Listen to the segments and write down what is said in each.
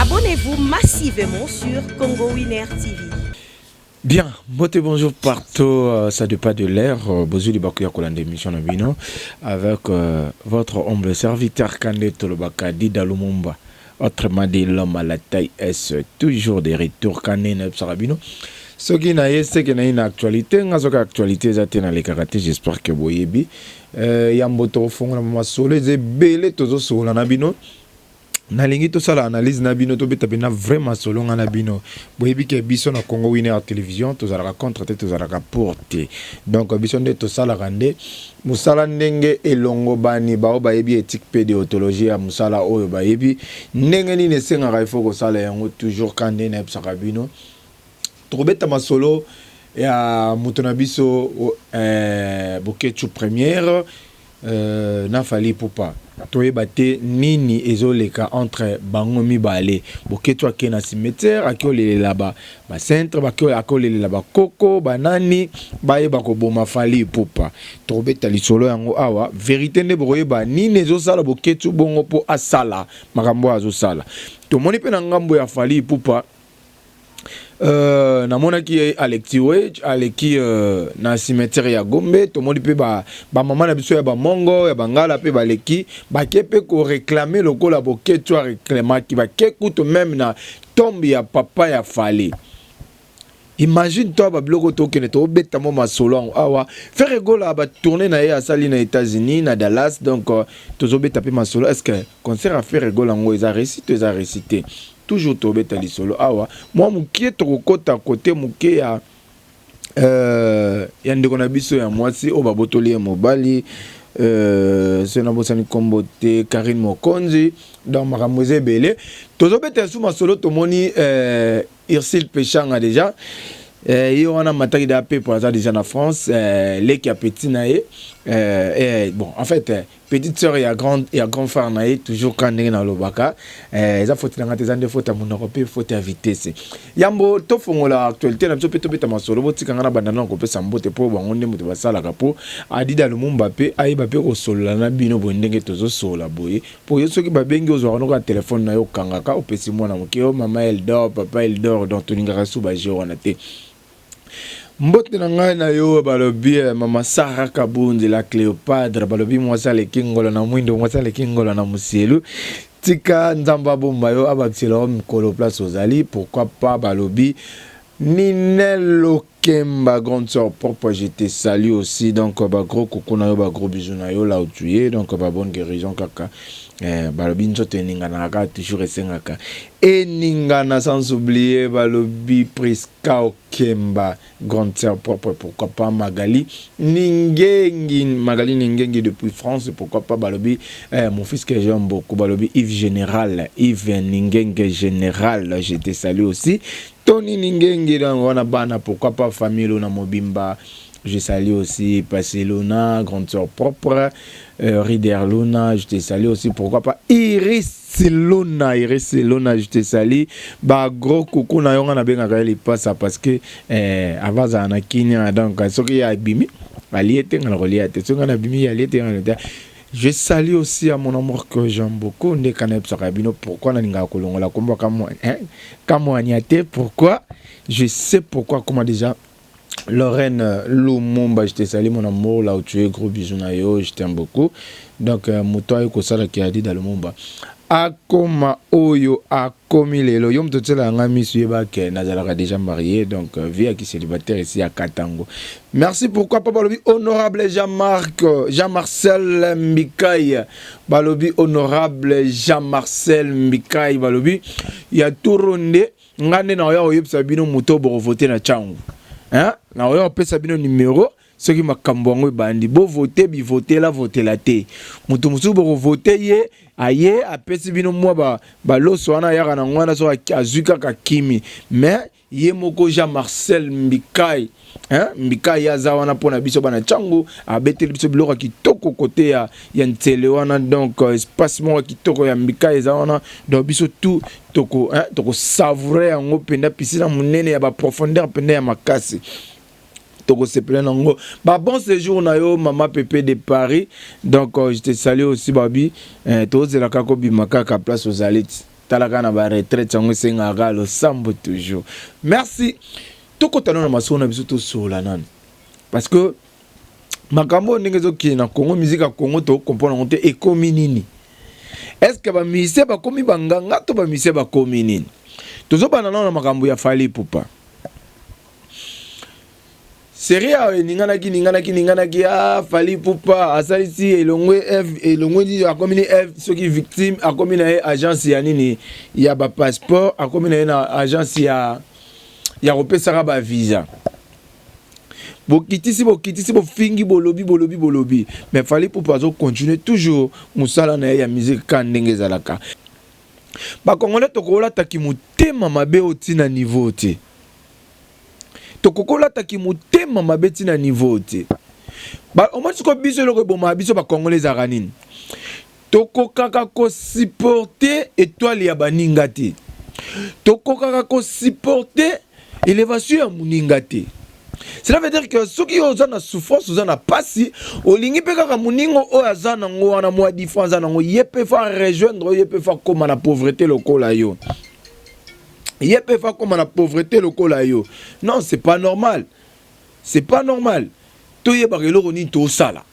Abonnez-vous massivement sur Congo Winner TV. Bien, mbote, bonjour partout, ça dépend de l'heure. Bozuli bakuya kolanda émission na bino avec votre humble serviteur Kande Tolobaka Dida Lumumba. Autrement dit, l'homme à la taille S, toujours de retour Kande na bino. Soki na ye seke na ye na actualité, nga soki actualité eza te, nalekaka te. J'espère que boyebi. Yambo tokofongola masolo, eza ebele, tozosolola na bino. Nalingi tosala analyse na bino, tobeta mpena vrai masolo nga na bino. Boyebi ke biso na Congo Winner Télévision tozalaka contre te, tozalaka pour te. Donc biso nde tosalaka nde mosala ndenge elongo bani bao bayebi éthique mpe déontologie ya mosala oyo, bayebi ndenge nini esengaka ifo kosala yango. Toujours ka nde nayebisaka bino, tokobeta masolo ya moto na biso Boketshu Première na Fally Ipupa. Toyeba te nini ezoleka entre bango mibale. Boketshu ake na cimetière, ake olelela bacentre, ake olelela bakoko banani bayeba koboma Fally Ipupa. Tokobeta lisolo yango awa, vérité nde bokoyeba nini ezosala Boketshu bongo mpo asala makambo oyo azosala. Tomoni mpe na ngambo ya Fally Ipupa, namonaki ye aleki wej aleki na cimetière ya Gombe. Tomoni mpe bamama na biso ya bamongo ya bangala mpe baleki, bake mpe koréclamer lokola Boketshu aréclamaki. Bake kutu même na tombe ya papa ya Fally. Imagine toi, babiloko tokende tobeta mo masolo yango awa. Ferre Gola, batournée na ye asali na États-Unis, na Dallas. Donc tozobeta mpe masolo, est ce que concert ya Ferre Gola yango eza réussi to eza réussi te? Toujours tobeta lisolo awa mwa mokie. Tokokɔta kote moke ya ndeko na biso ya mwasi oyo babotoli ye mobali, soki nabosani nkombo te, Karine Mokonzi. Donc makambo eza ebele, tozobeta su masolo. Tomoni Ursule Peshanga déjà, ye wana mataki da pepo, aza déjà na France, leki ya petit na ye, bon, en fait petite sœur ya grand frère na ye. Toujours ka ndenge nalobaka, eza faute na nga te, eza nde faute ya monoko mpe faute ya vitesse. Yambo tofongola actualité na biso mpe tobeta masolo, botika nga na banda na kopesa mbote mpo bango nde moto basalaka mpo Adida Lumumba mpe ayeba mpe kosolola na bino boye ndenge tozosolola boye. Mpo yo soki babengi, ozwaka noko ya telefone na yo, okangaka, opesi mwana moke o mama Eldor, papa Eldor. Donc tolingaka su baje wana te. Mbote na ngai na yo, balobi mama Sara Kabundi la Cléopadre, balobi mwasi aleki ngolo na mwindo, mwasi aleki ngolo na mosielu. Tika Nzambe abomba yo, abakisela yo mikolo place ozali. Pourquoi pas balobi Ninelo Kemba, grande sœur propre, je te salue aussi. Donc ba gros coucou na yo, ba gros bisous na yo là où tu es. Donc ba bonne guérison kaka. Balobi nzoto eninganaka kaka, toujours esengaka eningana. Sans oublier balobi Priska Okemba, grande sœur propre. Pourquoi pas Magali Ningengi, Magali Ningengi depuis France. Pourquoi pas balobi mon fils que j'aime beaucoup, balobi Yves Général, Yves Ningenge Général, je te salue aussi. Tony Ningengi, donc wana bana. Pourquoi pas famille Luna Mobimba, je salue aussi Passé Luna, grande sœur propre, Rider Luna, je te salue aussi. Pourquoi pas Iris Luna, Iris Luna, je te salue. Ba gros coucou na yo. Nga nabengaka ye lipasa parce que avant azala na Kinia. Donc soki ye abimi alie te, nga na kolia te. Soki nga nabimi, ye alie te, nga na te. Je salue aussi à mon amour que j'aime beaucoup, nde kana yebisaka bino pourquoi nalingaka kolongola kombo Kamwanya te. Pourquoi? Je sais pourquoi. Comment déjà Lorraine Lumumba, je te salue mon amour là où tu es, gros bisous na yo, je t'aime beaucoup. Donc moto aye kosalaki Adida Lumumba akoma oyo akomi lelo. Yo moto otiela yanga miso, yeba ke nazalaka déjà marié. Donc vie yaki célibataire ici ya Katango. Merci. Pourquoi pas balobi honorable Jean-Marc, Jean-Marcel Mbikai, balobi honorable Jean-Marcel Mbikai, balobi ya turo nde nga nde na oya koyebisa bino moto bokovote na ntango na oya kopesa bino numero. Soki makambo yango ebandi, bovote, bivotela votela te. Moto mosusu bokovote ye, aye apesi bino mwa baloso wana, ayaka nango wana, soki azwi kaka kimi. Mais ye moko Jean Marcel Mbikai, hein? Mbikai aza wana mpona biso bana ntango abeteli biso biloko ya kitoko kote ya ntsele wana. Donc espace moko ya kitoko ya Mbikai eza wana. Donc biso tout toko, hein, tokosavourer yango mpenza, piscine monene ya baprofondeur mpenza ya makasi, tokosepela nango. Ba bon séjour na yo, mama Pepe de Paris. Donc je te salue aussi. Babi tozela kaka obima kaka place ozali ti. Talaka na ba retraite yango esengaka losambo toujours. Merci. Tokota nano na masolo na biso, tosolola nano, parce que makambo oyo ndenge ezokende na Congo, musique ya Congo, tocomprendre yango te. Ekomi nini? Est ce que bamusicien bakomi banganga to bamusicien bakomi nini? Tozobanda nano na makambo ya Fally Ipupa. Série awa eninganaki, ninganaki, ninganaki. A Fally Ipupa asalisi elongwe f elongwe nini, akomi ni f soki victime, akomi na ye agence ya nini, ya bapasseport, akomi na ye na agence ya kopesaka bavisa. Bokitisi, bokitisi, bofingi, bolobi, bolobi, bolobi, mais Fally Ipupa azocontinue toujours mosala na ye ya musique ka ndenge ezalaka. Bakongolais, tokolataki motema mabe oyo ntina niveau te. Tokokolataki motema mabe ntina niveau te. Omoni sikoyo, biso eloko ebomaka biso bakongolais ezalaka nini? Tokokaka kosupporter étoile ya baninga te, tokokaka kosupporter élévation ya moninga te. Cela veut dire que soki oyo oza na souffrance, oza na pasi, olingi mpe kaka moninga oyo aza nango wana, mwa différence aza nango, ye mpe fa rejoindre, ye mpe fa kóma na pauvreté lokola yo, ye mpe fa kóma na pauvreté lokola yo. Non, c'est pas normal, c'est pas normal. Toyebaka eloko nini tosala.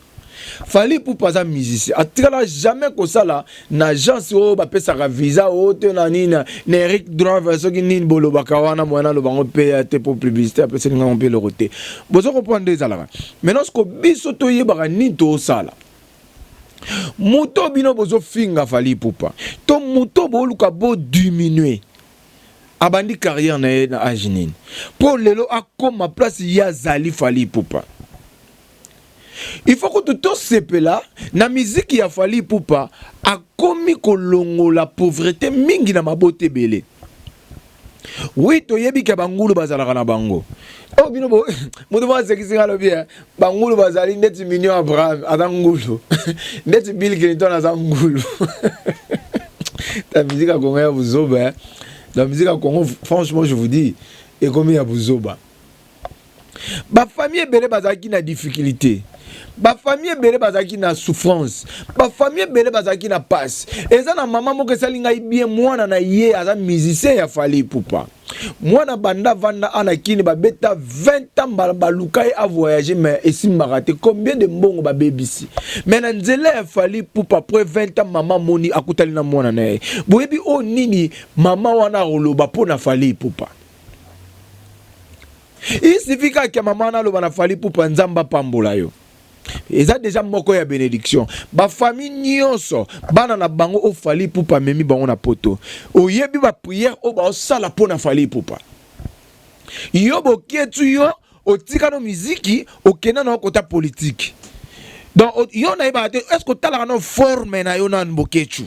Fally Ipupa aza musicien, atikala jamais kosala na agence oyo bapesaka visa oyo te, na nini, na Eric Drive soki nini bolobaka wana. Mwana alobango mpe te po publicité apeseli ngango mpe eloko te. Bozo comprendre nde ezalaka. Maintenant siko biso toyebaka nini tosala. Moto bino bozofinga Fally Ipupa to moto boluka bodiminue, abandi carrière na ye na age nini mpo lelo akóma place ye azali? Fally Ipupa, il faut kutu tosepela na miziki ya Fally Ipupa. Akomi kolongola pauvreté mingi na mabota ebele. Oui, toyebi ke bangulu bazalaka na bango. Oyo bino moto moko asekisi nga, alobi bangulu bazali ndeti Mignon Abraham aza ngulu, ndeti Bill Clinton aza ngulu. Ta musique ya Congo ya buzoba. La musique ya Congo, franchement, je vous dis, ekomi ya buzoba. Bafamille ebele bazalaki na difficulté, bafamille ebele bazalaki na souffrance, bafamille ebele bazalaki na pasi. Eza na mama moko esali ngai bien, mwana na ye aza musicien ya Fally Ipupa. Mwana banda vanda ana kini, babeta 20 ans, baluka ye avoyage, mais esimbaka te. Combien de mbongo babebisi? Mais na nzela ya Fally Ipupa, après 20 ans, mama moni akutali na mwana na ye. Boyebi oyo nini mama wana akoloba mpo na Fally Ipupa? Il suffit kaka mama wana aloba na Fally Ipupa: "Nzambe apambola yo." Eza déjà moko ya bénédiction. Bafamille nyonso, bana na bango oyo Fally Ipupa amemi bango na Poto, oyebi baprière oyo baosala mpo na Fally Ipupa. Yo bokietu, yo otika no miziki, okenda na okota politike. Donc yo nayebaka te, est ce que otalaka no forme na yo nanu? Bokecu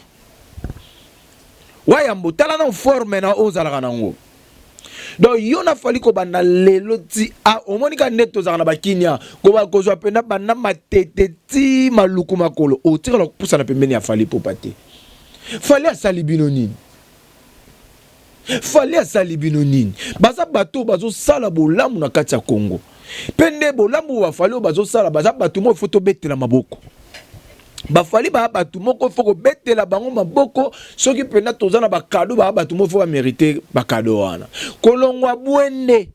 wayambo, tala na forme na oyo ozalaka nango. Donc yo na Fally, kobanda lelo ti a omoni kaka nde tozalaka na bakinia, kozwa mpena banda Matete ti Maluku makolo, otikala kopusana pembeni ya Fally Ipupa te. Fally asali bino nini? Fally asali bino nini? Baza bato oyo bazosala bolamu na kati ya Congo, mpe nde bolamu oyo baFally oyo bazosala, baza bato moko faut tobetela maboko. BaFally baya bato moko faut kobetela bango maboko. Soki mpenza toza na bacadeau, baya bato moko faut bamérite bacadeau wana. Kolongwa Bwende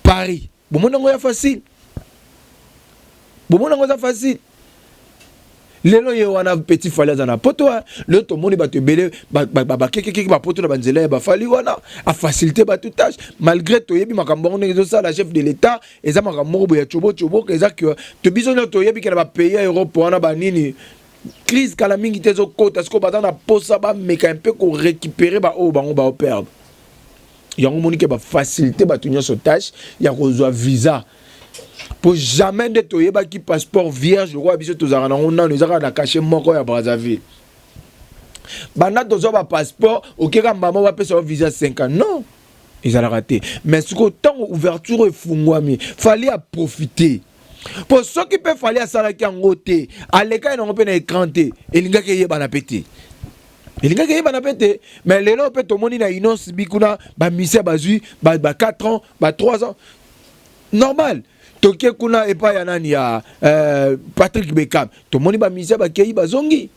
Paris, bomoni yango ya facile? Bomoni yango eza facile? Lelo ye wana petit Fally aza na Poto. Lelo tomoni bato ebele bakekekeke bapoto na banzela ya baFally wana, afacilité bato tâche. Malgré toyebi makambo yango ndenge ezosala chef de l'État, eza makambo moko boye ya tiobo eza ke to biso nyonso toyebi ke na bapays ya Europe wana banini, crise kala mingi te ezokota. Sikoyo baza na posa bameka mpe korécupérer baoyo bango baoperdre. Yango moni ke bafacilité bato nyonso tâche ya kozwa visa, po jamais nde toyebaki passeport vierge lokola biso tozalaka nango nano, eza kaka na cachet moko ya Brazzaville. Banda tozwa bapasseport, okeka mbama bapesa yo visa 5 ans, non, ezalaka te. Mais sikoyo ntango ouverture efungwami, Fally aprofite, mpo soki mpe Fally asalaki yango te, alekaki nango mpe na écran te, elingaki eyebana mpe te, elingaki eyebana mpe te. Mais lelo mpe tomoni na Innoss'B kuna, bamusicien bazwi ba 4 ans, ba 3 ans, normal. Toke kuna epai ya nani, ya Patrick Beckham, tomoni bamusicien bakei, bazongi.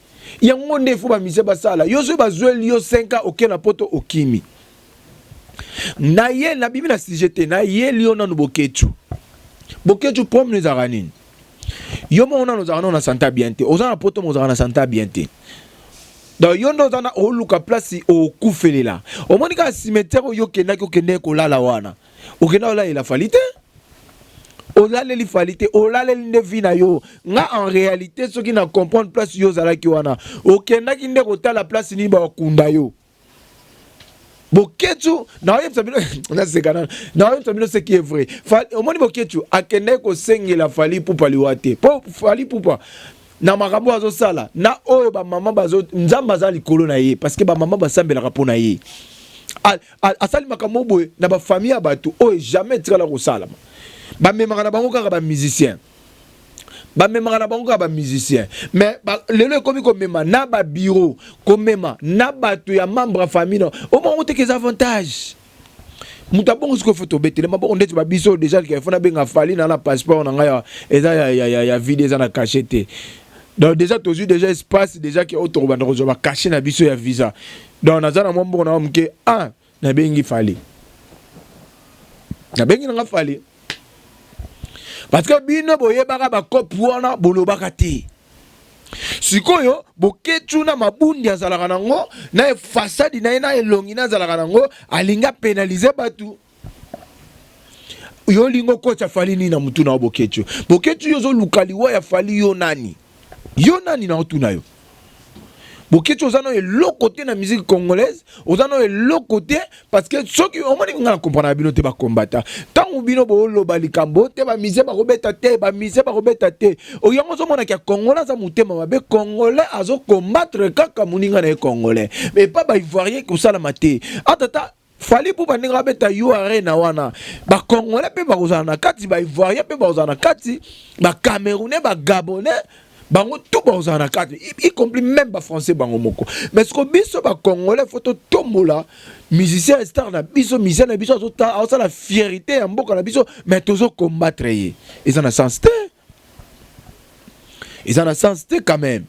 Yango nde faut bamusiciens basala. Yo soki bazweli yo 5 ans, oke na Poto, okimi na ye. Nabimi na sujet te, nayeli yo nanu Boketshu. Boketshu, problème ezalaka nini? Yo moko nanu ozalaka nano na santé bien te. Oza na Poto, mo ozalaka na santé bien te. Donc yo nde oza na oluka place okufelela. Omoni kaka cimetière oyo okendaki, okendeki kolala wana, okenda olalela Fally te, olaleli Fally te, olaleli nde vie na yo. Nga en réalité, soki na comprendre place yo ozalaki wana, okendaki nde kotala place nini bakunda yo. Boketshu, naoyebisa bino, naseka nano, naoyebisa bino ce qui est vrai. Omoni Boketshu akendaki kosengela Fally Ipupa liwa te, mpo Fally Ipupa na makambo azosala na oyo bamama bazo, Nzambe aza likolo na ye, parce que bamama basambelaka mpo na ye. Asali makambo boye na bafamille ya bato oyo jamais etikala kosalama. Bamemaka na bango kaka bamusicien, bamemaka na bango kaka bamusicien, mais lelo ekomi komema na babureau, komema na bato ya membre ya famille. Na omongo teke eza avantage. Moto abongo sikoyo, faut tobetele maboko ndeti babiso. Déjà faut nabenga Fally na passeport na ngai eza ya vide, eza na cachet te. Donc déjà tozwi déjà espace, déjà ke oyo tokobanda kozwa bacachet na biso ya visa. Donc naza na mwa mbongo na moke, ah, nabengi Fally, nabengi nanga Fally, parce que bino boyebaka bakope wana, bolobaka te. Sikoyo Boketshu na mabundi azalaka nango na fasadi na ye na elongi na azalaka nango, alingi apénaliser bato. Yo olingi okotya Fally nini na mutu na yo? Boketshu, Boketshu, yo ozoluka liwa ya Fally. Yo nani? Yo nani na otuna yo? Boketshu, oza na eloko te na musique congolaise, oza na eloko te, parce que soki omoni nga na comprendre bino te. Bakombata ntango bino booloba likambo te, bamusiciens bakobeta te, bamusiciens bakobeta te. Yango ozomonaki ya Congolais aza motema mabe. Congolais azocombattre kaka moninga na ye Congolais, mais pa Baivoirien kosalama te. Atata Fally mpo bandenge babeta yo Arena wana, Bacongolais mpe bakozala na kati, Baivoirien mpe bakozala na kati, Bacamerounais, Bagabonais, bango tout bakozala na kati, y compris même Bafrançais bango moko. Mais siko biso Bacongolais, faut totombola musicien star na biso, musicien na biso azosala fierté ya mboka na biso, mais tozocombattre ye. Eza na sens te, eza na sens te quand même.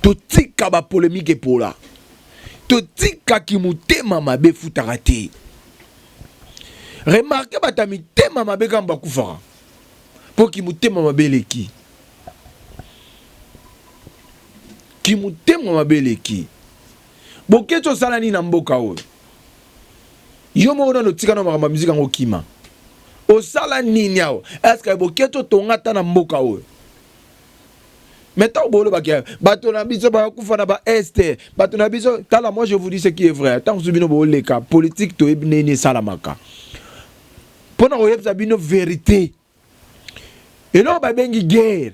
Totika bapolémique epola, totikaki motema mabe, efutaka te. Remarque, bato ya mitema mabe kaka bakufaka, mpo ki motema mabe eleki, ki motema mabe eleki. Boketshu, osala nini na mboka oyo? Yo moko nano otika na makambo ya miziki yango, okima. Osala nini awa? Est-ce Boketshu otonga ata na mboka oyo? Mais ntango bolobaki bato na biso bakufa na baest, bato na biso, tala, moi je vous dis ce qui est vrai. Ntango mosusu bino booleka politique, toyebi ndenge esalamaka. Mpo na koyebisa bino vérité, eloko babengi guerre,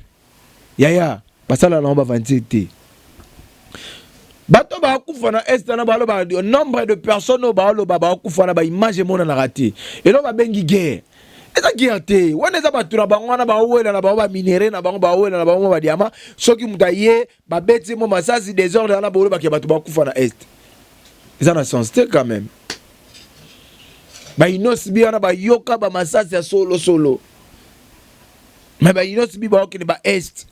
yaya, basala nango baventure te. Bato bakufa na Est na baloba nombre de personnes oyo baoloba bakufa na baimage emonanaka te. Eloko babengi guerre eza guerre te. Wana eza bato na bango wana baowela na bango baminerais na bango, baowela na bango badiamants. Soki moto aye, babeti mo masasi, désordre wana bolobaki bato bakufa na Est, eza na sens te quand même. Bainosi bi wana bayoka bamasasi ya solosolo, mais bainosi bi baokende ba Est.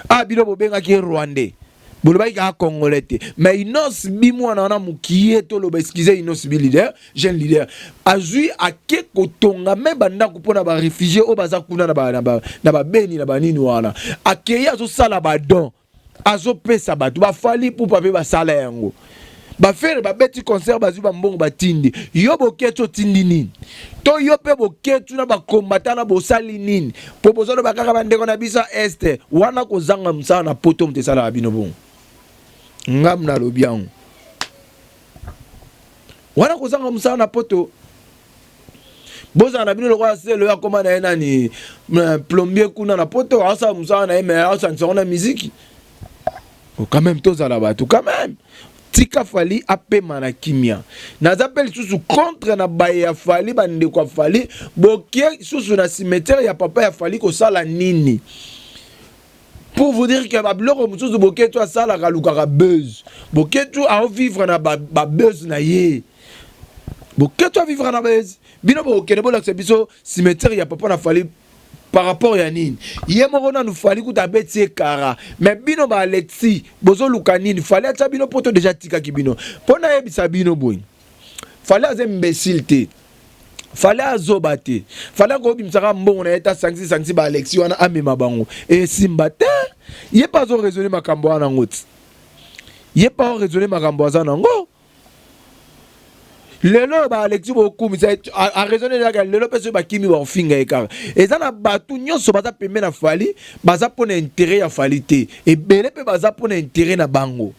Ah, bino bobengaki ye Rwandais, bolobaki kaka Congolais te. Mais Innoss'B mwana wana mokie, toloba, excuse, Innoss'B leader, jeune leader, azwi ake kotonga me bandako mpona baréfugiés oyo baza kuna na babeni na banini wana. Akei, azosala badon, azopesa bato. BaFally Ipupa mpe basala yango. BaFerre babeti concert, bazwi bambongo, batindi. Yo Boketshu, otindi nini? To yo mpe Boketshu na bakombata na bosali nini? Mpo bozoloba kaka bandeko na biso ya Est wana. Kozanga mosala na Poto, moto esalaka bino bongo. Ngam nalobi yango wana, kozanga mosala na Poto. Bozala na bino lokola selo oyo akóma na ye nani, plombier kuna na Poto, aosala mosala na ye, mais aosangisa ngo na miziki quand même. Tozala bato quand même. Tika Fally apema na kimia. Naza mpe lisusu contre na baye ya Fally, bandeko ya Fally. Bokie lisusu na cimetière ya papa ya Fally kosala nini? Pour vous dire que babiloko mosusu Boketshu asalaka, alukaka buzz. Boketshu aovivre na babuzz na ye. Boketshu avivre na buzz. Bino bokende bolakisa biso cimetière ya papa na Fally. Par rapport ya nini? Ye moko nanu Fally kuta abeti ye kara. Mais bino ba Alexis bozoluka nini? Fally atia bino poto déjà atikaki bino. Mpo nayebisa bino boye, Fally aza imbécile te. Fally azoba te. Fally akobimisaka mbongo na ye ta sangisi sangisi ba Alexis wana amema bango. Esimba te. Ye mpe azoraisonner makambo wana yango ti. Ye mpe azoraisonner makambo aza nango. Lelo ba Alexis bokumisa araisonner ezalaka lelo mpe soki bakimi bakofinga ye kaka. Eza na bato nyonso baza pembe na Fally, baza mpona intérêt ya Fally te. Ebele mpe baza mpona intérêt na bango.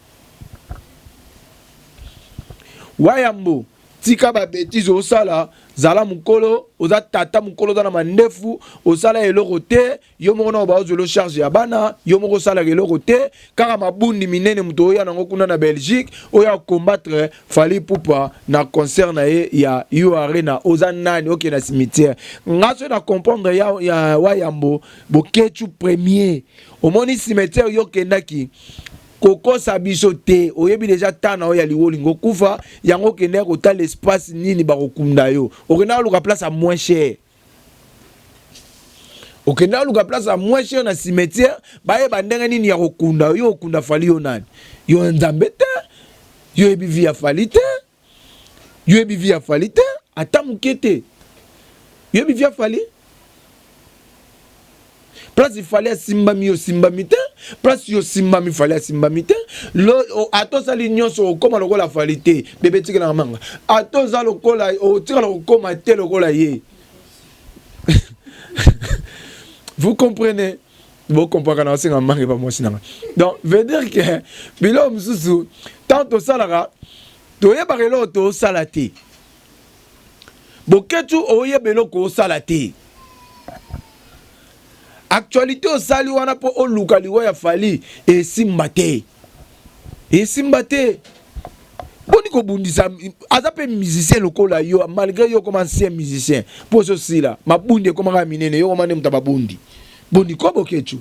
Wayambo, tika babêtises osala, zala mokolo, oza tata mokolo, oza na mandefu, osala eloko te, yo moko na bazwela charge ya bana, yo moko osalaka eloko te, kaka mabundi minene moto oya nango kuna na Belgique, oyo combattre Fally Ipupa na concert na ye ya U Arena, oza nani? Oke na cimetière. Nga so na comprendre ya Wayambo Boketshu premier. Omoni cimetière yo okendaki kokosa biso te, oyebi déjà tana oyo ya liwo olingi okufa yango, okendaki kotala espace nini bakokunda yo. Okendaki koluka place ya moins cher, okendaki koluka place ya moins cher na cimetière, bayeba ndenge nini ya kokunda yo. Okunda Fally, yo nani? Yo Nzambe te, yo yebi vie ya Fally te, yo yebi vie ya Fally te ata moke te. Yo yebi vie ya Fally? Place Fally asimbami, yo osimbami te. Place yo osimbami, Fally asimbami te. Ata osali nyonso, okóma lokola Fally te. Bebe tikelaka manga, ata oza lokola, otikala kokóma te lokola ye. Vous comprenez? Bokompraka na osenga manga epa mwasi nanga. Donc veut dire que biloko mosusu, tant tosalaka, toyebaka eloko tosala te. Boketshu, oyeba eloko osala te. Actualité osali wana mpo oluka liwa ya Fally, esimba te, esimba te. Boni kobundisa? Aza mpe musicien lokola yo, malgré yo koma ancien musicien, mpo ozosila mabundi ekomaka minene, yo koma nde moto ya babundi. Boni ko Boketshu?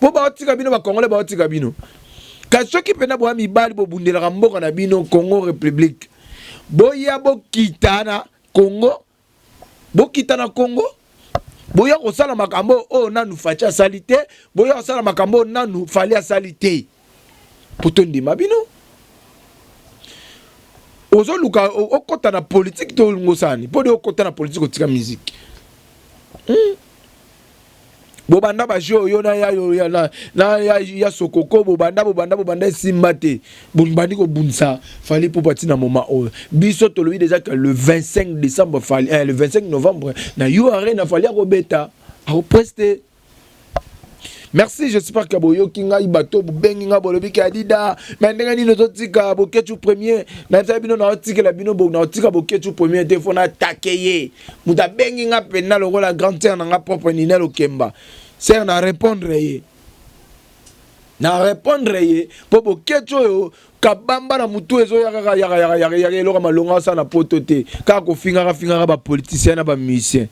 Mpo baotika bino, bacongolais baotika bino. Kasi soki mpena boya mibali, bobundelaka mboka na bino Congo République, boya bokita na Congo, bokita na Congo, boya kosala makambo oyo nanu Fatshi asali te, boya kosala makambo oyo nanu Fally asali te, po tondima bino. Ozoluka okɔta na politike to olingi osala nini? Mpo de okɔta na politike, otika musique. Bobanda bajeu oyo na ya, ya, na, na ya, ya sokoko, bobanda bobanda bobanda, esimba te. Bobandi kobundisa Fally Ipupa ntina moma oyo. Biso tolobi déjà que le 25 décembre Fally, le 25 novembre na U Arena, Fally akobeta, akoprester. Merci, j'espère que boyoki ngai. Bato bobengi ngai, bolobi ke Adida, mais ndenge nini ozotika Boketshu premier? Nayebisa bino, naotikela bino, naotika Boketshu premier te, fo natake ye. Moto abengi nga mpenza lokola grande sœur na nga propre, Ninel Okemba sœur, na répondre ye, na répondre ye, mpo Boketshu oyo kabamba na mutu ezoya kaka yakayakayaka, eloko malonga asala na poto te, kaka kofingaka fingaka bapoliticien na bamusicien.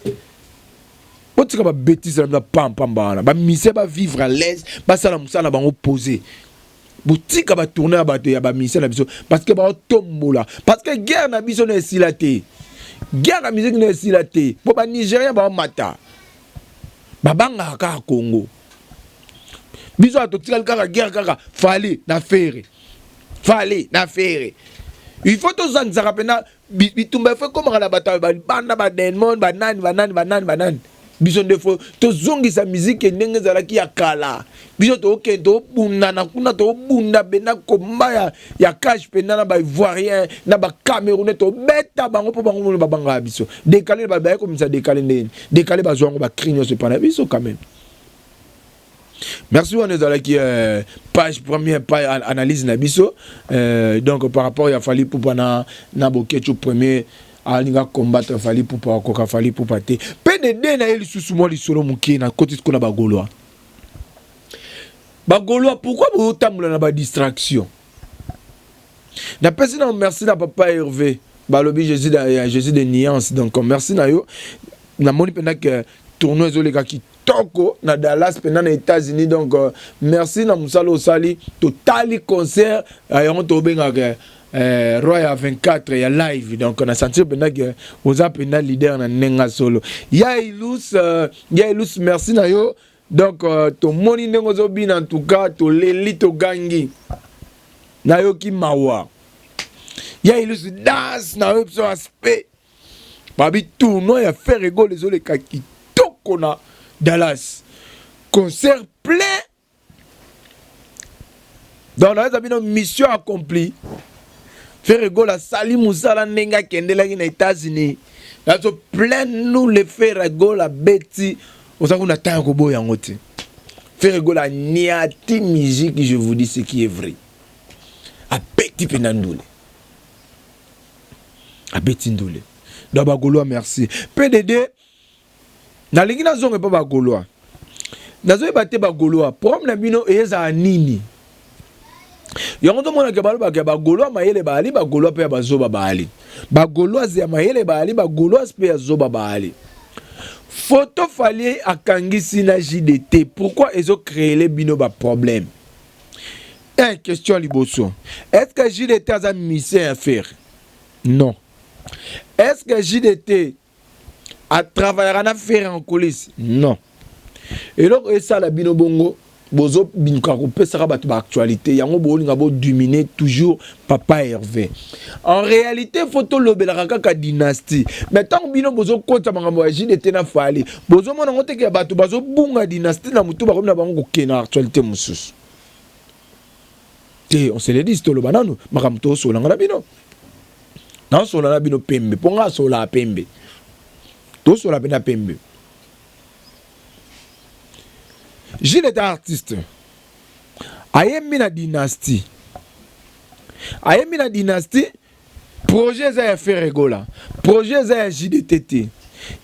Botika babêtises na bino pampamba wana. Bamusicien bavivre à l'aise, basala mosala na bango posé. Botika batournée ya bato ya bamusicien na biso, parce que baotombola, parce que guerre na biso na esila te, guerre ya musique na esila te, mpo banigérien baomata, babangaka kaka Congo. Biso ato totikali kaka guerre kaka Fally na Ferre, Fally na Ferre. Il faut tozangisaka mpena bitumba, il faut ekomaka na bato ya balibanda, badelmon, banani banani banani banani. Biso nde fo tozongisa miziki ndenge ezalaki ya kala. Biso tokende tobundana kuna, tobunda mpenza komba ya cash mpenza na baivoirien na bacamerounais, tobeta bango mpo bango mono babangaka biso. Décalé baye komisa décalé ndeni décalé, bazwa yango bacri nyonso epa na biso quand même. Merci. Wana ezalaki page première, page analyse na biso donc par rapport ya Fally Ipupa na Boketshu premier. Alinga combattre Fally Ipupa, akoka Fally Ipupa te. Mpe dede na ye lisusu mwa lisolo moke na koti siko na bagaulois. Bagaulois, pourquoi boyotambola na badistraction? Napesi na merci na papa Hervé, balobi Jésus de, Jésus de nuance. Donc merci na yo. Namoni mpenza ke tournoi ezoleka kitoko na Dallas mpenza na États-Unis. Donc merci na mosala osali. Totali concert yango, tobengaka. Roi ya 24 ya live, donc na sentir mpenza ke oza mpenza leader na ndenge solo. Ya Ilus, ya Ilus, merci na yo. Donc tomoni ndenge ozobina, en tout cas toleli, togangi, nayoki mawa. Ya Ilus, danse na yo biso aspect babi tournoi ya Ferre Gola ezoleka kitoko na Dallas, concert plein. Donc nayeza bino, mission accomplie. Ferre Gola asali mosala ndenge akendelaki na États-Unis, nazo plein nous le Ferre Gola beti oza kuna ntango ya koboya yango te. Ferre Gola aniati musique, je vous dis ce qui est vrai, abeti mpenza ndule, abeti ndule. Donc Bagaulois, merci. PDD, nalingi nazonga mpo Bagaulois, nazoyeba te Bagaulois problème na bino ezala nini. Yango tomonaka balobaka Bagaulois mayele baali, Bagaulois mpe ya bazoba baali, Bagauloise ya mayele baali, Bagauloise mpe ya zoba baali. Photo Fally akangisi na JDT, pourquoi ezocréer bino baproblème? Un question liboso: est ce que JDT aza musicien ya Ferre? Non. Est ce que JDT atravaillaka na Ferre en coulisse? Non. Eloko esala bino bongo, bozobinuka kopesaka bato baactualité yango, bolinga bodomine toujours papa Hervé. En réalité, faut tolobelaka kaka dynastie, mais ntango bino bozokota makambo ya JDT na Fally, bozomona yango teke ya bato bazobunga dynastie na motu, bakomi na bango kokende na actualité mosusu te. On se le dit, toloba nanu makambo, tosolanga na bino, nasola na bino pembe, mpo nga asolaka pembe, tosola mpe na pembe. Gilles est artiste, ayembi na dynastie, ayembi na dynastie. Projet eza ya Ferre Gola, projet eza ya JDT te.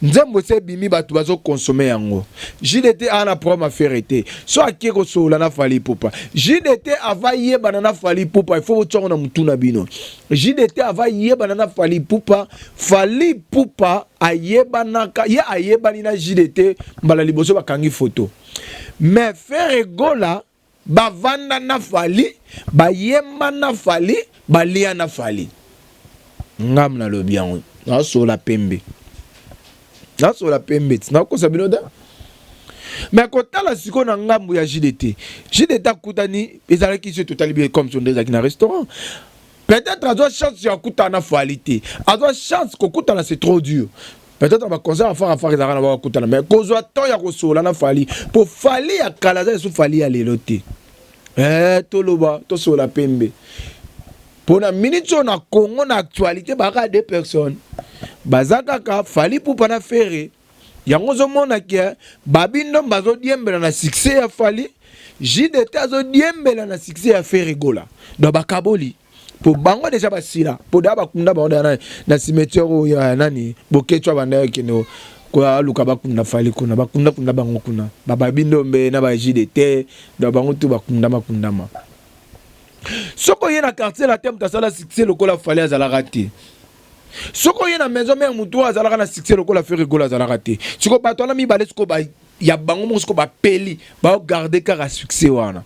Nzembo esi ebimi, bato bazoconsommer yango. JDT aa na problème affaire te. So akie kosolola na Fally Ipupa, JDT ava yebana na Fally Ipupa, il faut botiango na mutu na bino. JDT ava yebana na Fally Ipupa, Fally Ipupa ayebanaka ye, ayebani na JDT mbala liboso bakangi photo. Mais Ferre Gola bavanda na Fally, bayemba na Fally, balia na Fally. Ngam nalobi yango, nasola pembe, nasola pembe ti nakosa bino te. Mais kotala sikoyo na ngambu ya JDT, JDT akutani, ezalaki so totali bien comme so nde ezalaki na restaurant. Peut-être azwa chance ya kokutana na Fally te, azwa chance kokutana, c'est trop dur. Peut-être baconcert afar afar ezalaka na bakokutana, mais kozwa temps ya kosola na Fally, mpo Fally ya kala aza esu Fally ya lelo te. Toloba, tosola pembe, mpo na minute oyo na Congo, na actualité, baka deux personnes baza kaka Fally Ipupa na Ferre. Yango ozomona ke babindo bazodiembela na succès ya Fally, JDT azodiembela na succès ya Ferre Gola. Donc bakaboli po bango déjà basila, po da bakunda bango na cimetière oyo ya nani, Bokecwa, banda ekende aluka bakunda Fally kuna, bakunda kunda bango kuna, bababindombe na ba JDT. Donc bango tu bakundama kundama. Soki oye na Quartier Latin, moto asala succès lokola Fally azalaka te. Soki oye na Maison Mère, motu oyo azalaka na succès lokola Ferre Gola azalaka te. Sikoyo bato wana mibale, sikoyo ya bango moko, sikoyo bapeli baogarde kaka succès wana.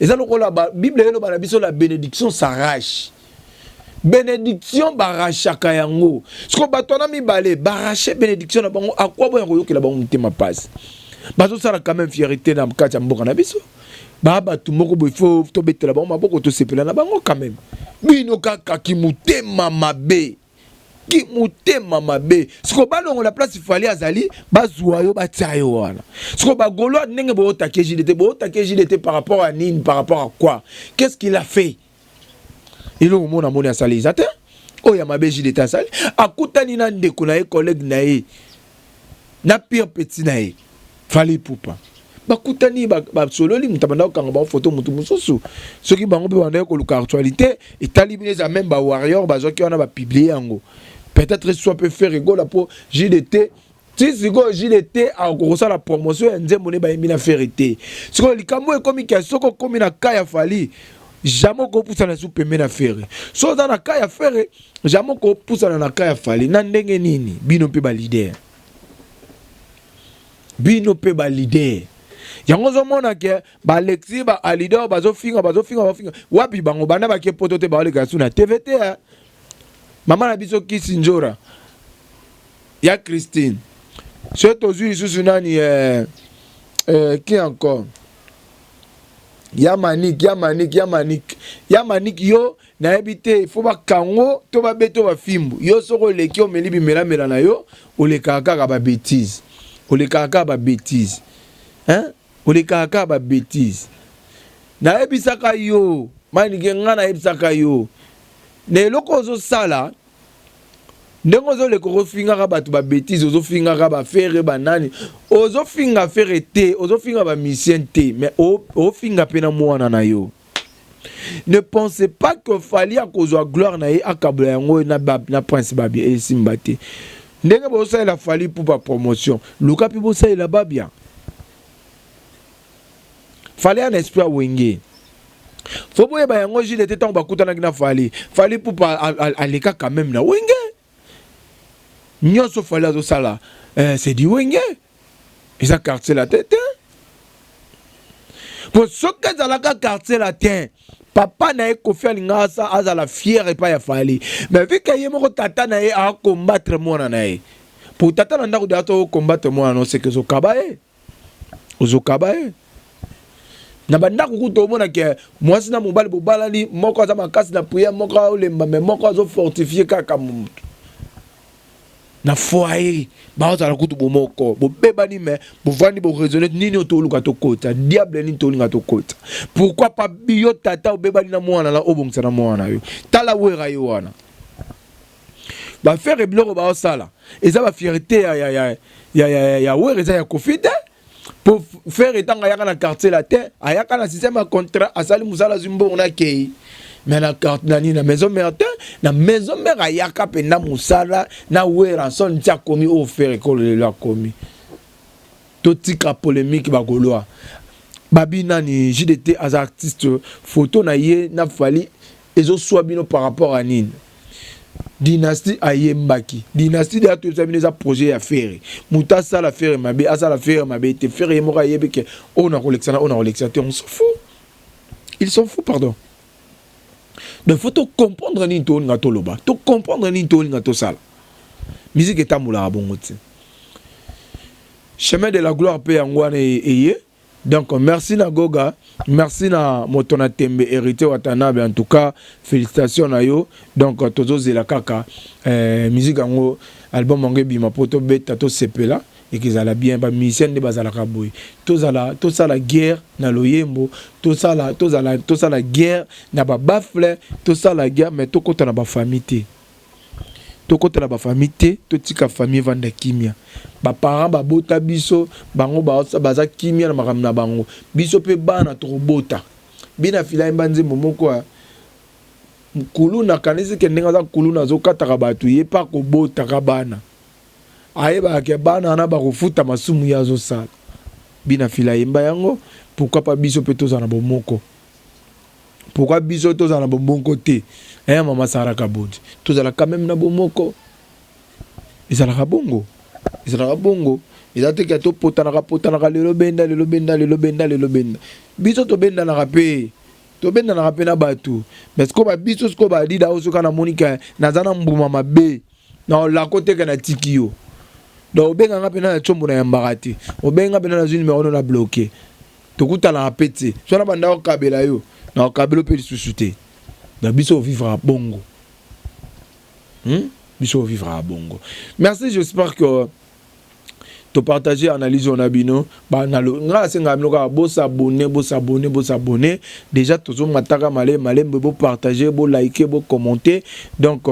Eza lokola Bible eloba na biso: la bénédiction s'arrache. Bénédiction barachaka yango. Sikoyo bato wana mibale barache bénédiction na bango, akwa boya koyokela bango motema mpasi. Bazosala quand même fierté na kati ya mboka na biso. Baa bato moko boye, faut tobetela bango maboko, tosepela na bango quand même. Bino kaka kimotema mabe, kimotema mabe. Sikoyo balongola place Fally azali, bazwa yo, batia yo wana. Sikoyo Bagaulois, ndenge bootake JDT, bootake JDT par rapport à nini? Par rapport à quoi? Qu'est-ce qu'il a fait? Eloko mona moni asali eza te. Oyo ya mabe JDT asali, akutani na ndeko na ye, collègue na ye, na pire petit na ye Fally Ipupa, bakutani, basololi. Moto abanda kokanga bango photo, motu mosusu soki bango mpe bandaki koluka actualité etali bino, eza même bawarrior bazwaki wana, bapublier yango. Peut-être soit mpe Ferre Gola, mpo JDT ti sikoyo JDT akokosala promotion ya nzembo nde bayembi na Ferre te. Sikoyo likambo ekomi ke soki okomi na ka ya Fally, jamais okopusana su pembe na Ferre. So oza na ka ya Ferre, jamais okopusana na ka ya Fally. Na ndenge nini? Bino mpe baleader, bino mpe baleader. Yango ozomona ke baalexi, baalidor bazofinga, bazofinga, bafinga wapi bango banda bake Poto te, baoleka su na TV te. Eh. Mama na biso Kisi Njora ya Christine, soki tozwi lisusu nani, qui encore, ya Manik, ya Manik, ya Manik, ya Manik, yo nayebi te, ifo bakango to babeta bafimbu yo. Soki oleki, omeli bimelamela na yo, olekaka kaka babêtises, olekaka kaka babêtises, hein? Olekaka kaka babêtises. Nayebisaka yo, Manike, nga nayebisaka yo na eloko ozosala, ndenge ozoleka, ozofingaka bato babêtises, ozofingaka baFerre, banani, ozofinga Ferre te, ozofinga bamusiciens te, mais ofinga mpe na mwana na yo. Ne pensez pas que Fally akozwa gloire na ye, akabola yango na Prince Babia. Esimba te. Ndenge bozosalela Fally Ipupa promotion, luka mpe bosalela Babia. Fally ana esprit awenge, fo boyeba yango. Gile te, ntango bakutanaki na Fally, Fally Ipupa aleka quand même na Wenge nyonso. Fally azosala, c'est du Wenge, eza Quartier Latin te. Po soki ezalaka Quartier Latin, papa na ye Kofi alinga azala fier epai ya Fally. Mais vu que ye moko tata na ye acombattre mwana na ye, po tata na ndako deya tocombattre mwana na oseke, ozokaba ye, ozokaba ye na bandako. Kuta omona ke mwasi na mobali bobalani, moko aza makasi na prière, moko aolemba, mais moko azofortifie kaka motu na foyer. Bazala kutu bomoko, bobebani, mais bovandi, boraisonne: nini oyo toluka tokota, diable nini tolinga tokota? Pourquoi pas yo tata obebani na mwana na obongisa na mwana yo? Tala Wera ye wana, baFerre biloko baosala eza bafierté ya Wera, eza ya Kofi te. Po Ferre ntango ayaka na Quartier Latin, ayaka na système ya contrat, asali mosala, azwi mbongo na kei. Mais na na nini, na Maison Mère te. Na Maison Mère ayaka mpenza mosala na Werrason nti akomi oyo Ferre ekolo lelo akomi. Totika polémique. Bagaulois babi nani, JDT aza artiste, photo na ye na Fally ezoswa bino par rapport à nini? Dynastie ayembaki, Dynastie deya toyebisa bino eza projet ya Ferre. Moto asala Ferre mabe, asala Ferre mabe te. Ferre ye moko ayebi ke oyo nakolekisa na oyo nakolekisa te. On s'en fout, ils s'en fout, pardon. Donc faut tocomprendre nini tolinga toloba, tocomprendre nini tolinga tosala. Musique etambolaka bongo te. Chemin de la gloire mpe yango wana eye. Donc merci na Goga, merci na moto na tembe, Héritier Watanabe. En tout cas, félicitations na yo. Donc tozozela kaka musique yango, album yango ebima mpo tobeta, tosepela, ekezala bien. Bamusicien nde bazalaka boye. Tozala, tosala guerre na loyembo, tosala, tozala, tosala guerre na babaffle, tosala guerre, mais tokɔta na bafamille te, tokɔta na bafamille te. Totika famille evanda kimia. Baparent babota biso, bango baza kimia na makambo na bango. Biso mpe bana tokobota bina fila. Yemba nzembo moko kulu, nakanisi ke ndenge aza kulu, azokataka bato, ye mpe akobotaka bana, ayebaka ke bana wana bakofuta masumu ye azosala. Bina fila yemba yango. Pourquoi pas biso mpe tozala na bomoko? Pourquoi biso tozala na bomoko te? Eya mama Sara Kabundi, tozala quand même na bomoko. Ezalaka bongo, ezalaka bongo. Eza te ke topotanaka potanaka, lelo benda, lelo benda, lelo benda, lelo benda. Biso tobendanaka mpe, tobendanaka mpe na bato. Mais sikoyo babiso, sikoyo badida oyo, soki namoni ke naza na mbuma mabe na olako teke, natiki yo. Donc obenganga mpena na tiombo, na yambaka te. Obenga mpena, nazwi numéro no, na bloqué, tokutanaka mpe te. So na banda okabela yo, na okabela mpe lisusu te. Na biso ovivre bongo, Biso ovivre bongo. Merci, j'espère que topartage analyse oyo na bino. Ngai nasengaka bino kaka bosabonner, bosabonner, bosabonner. Déjà tozomataka malembe malembe. Bopartage, bolike, bocommenter. Donc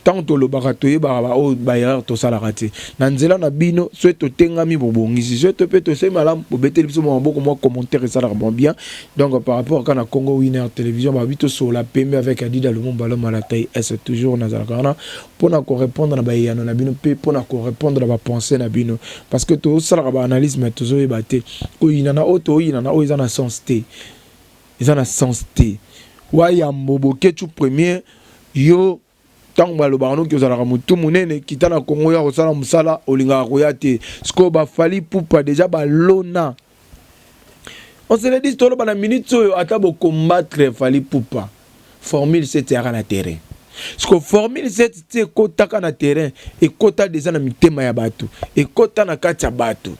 ntango tolobaka, toyebaka baoyo baerreur tosalaka te na nzela na bino. Soki totengami, bobongisi. Soki to mpe tosali malamu, bobeteli biso mwa maboko, mwa commentaire esalaka mwa bien. Donc par rapport kaka na Congo Winner Télévision, babi tosola pembe avec Adida Lumumba, l'homme à la taille s. Toujours nazalaka wana mpona korépondre na bayeyano na bino mpe mpona korépondre na bapensée na bino, parce que tozosalaka baanalyse, mais tozoyeba te koyinana oyo toyinana oyo eza na sens te, eza na sens te. Wayambo Boketu premier, yo ntango balobaka noki ozalaka motu monene, kita na Kongo ya kosala mosala, olingaka koya te. Sikoyo baFally Ipupa déjà balona. On se le dit, toloba na minute oyo, ata bocombattre Fally Ipupa, Formule 7 eyaka na terrain. Parce que Formule 7 ti ekotaka na terrain, ekota deja na mitema ya bato, ekota na kati ya bato.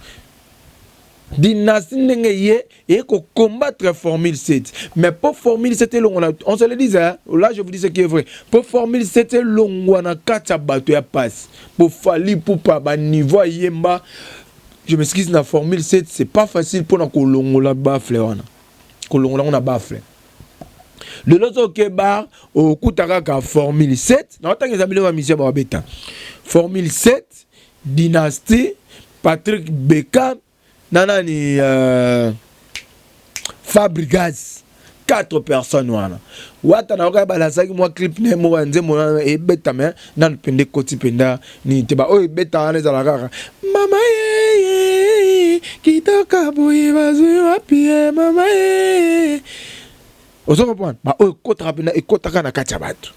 Dynastie ndenge ye eye kocombattre Formule 7, mais mpo Formule 7 elongwa, on se le dit, hein? Là je vous dis ce qui est vrai, mpo Formule 7 elongwa na kati ya bato ya pasi, mpo Fally Ipupa baniveau ayemba, je m'excuse, na Formule 7, c'est pas facile mpona kolongola baffle wana, kolongola yango na baffle. Lelo soki bar, okuta kaka Formule 7 na otanga, eza biloko ya mission babeta Formule 7, Dynastie, Patrick Beckham na nani, Fabregas, quatre personnes wana. Wata na oka balasaki mwa clip ne moko ya nzembo wana ebeta, me nanu mpenza ekoti mpenza nini te. Baoyo ebeta wana ezala kaka mama ye kitoko boye, bazwi wapi ye mama ye? Ozo comprendre? Baoyo ekotaka mpenza, ekotaka na kati ya bato.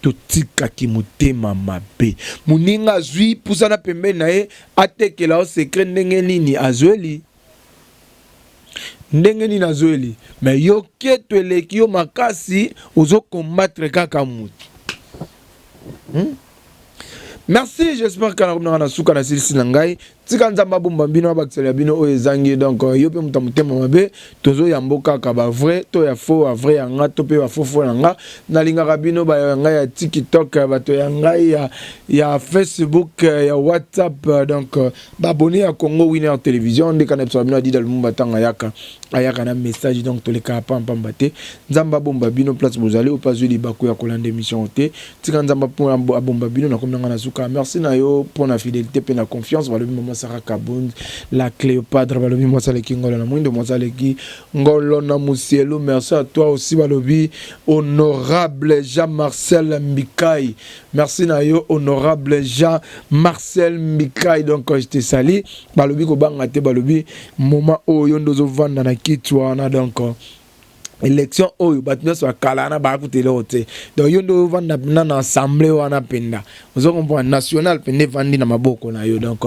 Totikaki motema mabe. Moninga azwi pusana pembeni na ye, atekela o secret ndenge nini azweli, ndenge nini azweli, me yo keto eleki yo makasi, ozokombattre kaka motu. Merci, j'espère que nakomi na suka na silisi na ngai. Tika Nzambe abomba bino, abakisela ya bino oyo ezangi. Donc yo mpe moto ya motema mabe, tozoyambo kaka bavrai to ya faux, bavrai ya nga to mpe bafaux na nga. Nalingaka bino, ya ngai ya TikTok, bato ya ngai ya Facebook, ya WhatsApp, donc baabonnés ya Congo Winner Télévision. Nde kana biso bino Adida Lumumba, ntango ayaka, ayaka na message, donc tolekaka pampamba te. Nzambe abomba bino place bozali, oyo mpe azwi libaku ya kolanda émission te. Tika Nzambe abomba bino. Nakomi nanga na suka. Merci na yo mpo na fidélité mpe na confiance. Balobi mama Sara Kabund, la Cléopâtre, balobi mwasi aleki ngolo na mwindo, mwasi aleki ngolo na musielu. Merci à toi aussi. Balobi honorable Jean Marcel Mbikai, merci na yo, honorable Jean Marcel Mbikai. Donc je te salue. Balobi kobanga te, balobi moment oyo nde ozovanda na kiti wana. Donc élection oyo, bato nyonso bakala wana bakuta eloko te. Donc yo nde ovanda mpena na assemblée wana mpenza, ozo comprendre, national mpenza evandi na maboko na yo. Donc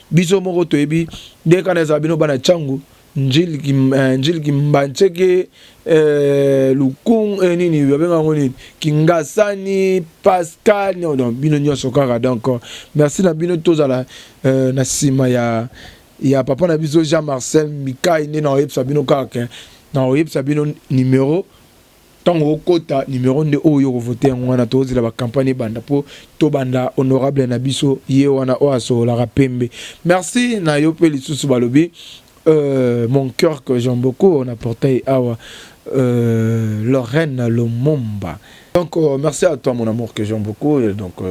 biso moko toyebi nde kana ezala bino bana ntango Njili Kimbanseke, Lukung, nini babenga yango nini, Kingasani Pascal, donc bino nyonso kaka. Donc merci na bino. Tozala na nsima ya papa na biso Jean Marcel Mikai. Nde na oyebisa bino kaka, na oyebisa bino numéro ntango okota, numéro nde oyo okovote yango wana. Tozela bacampagne ebanda mpo tobanda. Honorable na biso ye wana oyo asololaka pembe. Merci na yo mpe lisusu. Balobi mon cœur que j'aime beaucoup, on a porté awa Lorraine Lomomba. Donc merci à toi, mon amour que j'aime beaucoup. Et donc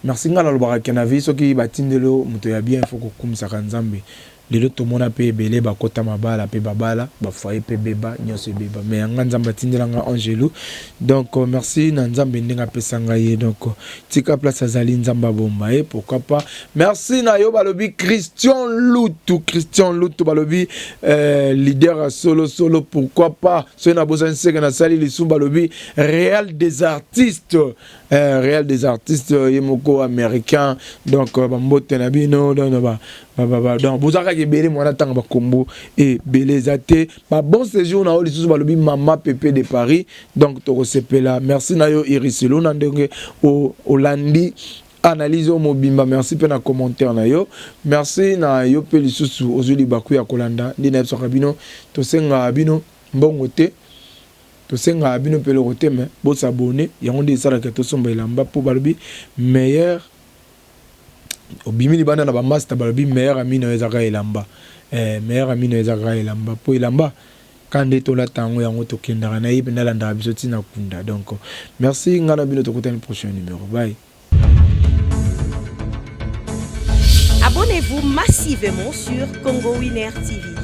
merci. Nga nalobaka ke na vie, soki batindeli moto ya bien, faut kokumisaka Nzambe. Lelo tomona mpe ebele bakota mabala mpe babala bafoyer mpe beba nyonso ebeba, mais yanga Nzambe atindelanga angelu. Donc merci na Nzambe ndenge apesa ngai ye. Donc tika place azali, Nzambe abomba ye, pourquoi pas. Merci na yo. Balobi Christian Lutu, Christian Lutu, balobi leader ya solo solo, pourquoi pas. Soki nabosani seke nasali lisumu. Balobi réel des artistes, réel des artistes, ye moko américain. Donc bambote na bino. Donc donc boza kaka ebele mwana ntango bakombo ebele eza te. Babon séjour na yo lisusu. Balobi mama Pepe de Paris, donc tokosepela. Merci na yo, Iris Luna, ndenge olandi analyse oyo mobimba. Merci mpe na commentaire na yo. Merci na yo mpe lisusu ozwi libaku ya kolanda. Nde nayebisaka bino, tosengaka bino mbongo te, tosengaka bino mpe eloko te, mais bos'abonner, yango nde esalaka tosomba elamba. Mpo balobi meilleur obimi libanda na bamaster, balobi meilleur ami na yo ezaka elamba, meilleur ami na yo ezaka elamba, mpo elamba ka nde tolata yango, yango tokendaka na ye mpe nalandaka biso ntina kunda. Donc merci, ngai na bino tokutani prochain numéro. Bye. Abonnez-vous massivement sur Congo Winner TV.